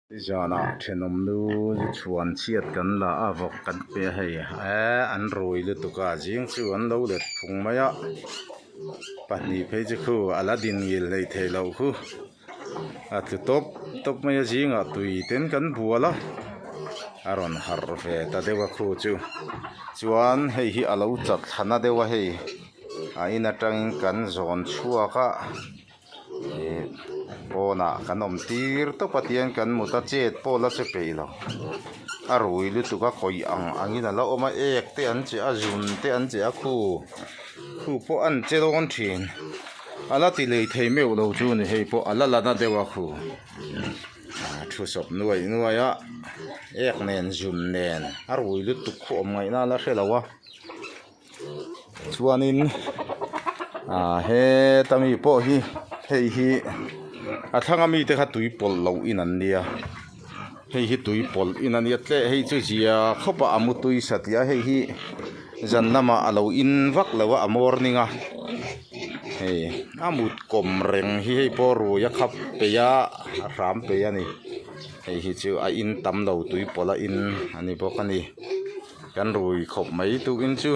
Nizanah thenawm nu chhuan chhiat kan la a vawk kan pe a hei eee an rui lutuk a zing chu an lo let phung mai a pahnih phei chu khu a la din ngil hleih theih loh khu a tlu tawp tawp mai a zingah tui ten kan bual a a rawn harh ve ta deuh a khu chu chuan hei hi a lo chat thla na deuh a hei a in atangin kan zawn chhuak a. Ih pawnah kan awm tir tawp a tiang kan mut a chet pawh la che peih lo a rui lutuk a kawih ang angin a la awm a ek te an che a zun te an che a khu khu pawh an che dawn thin a la ti lei thei meuh lo chu ni hei pawh a la la na deuh a khu a thu sawp nuai nuai a ek nen zun nen a rui lutuk khu awm ngaihna a la hre lo a. Chuanin ah heta mi pawh hi hei hi a thlanga mite kha tui pawlh loh in an nia hei hi tui pawlh in a nia tle hei chu zia khawp a a mu tui satliah a hei hi zan lamah a lo in vak lo a a morning a hei a mut kawm reng hi hei pawh rui a khap peih a a hram peih a ni hei hi chu a in tam lo tui pawlh a in a ni bawk a ni. Kan rui khawp mai tukin chu.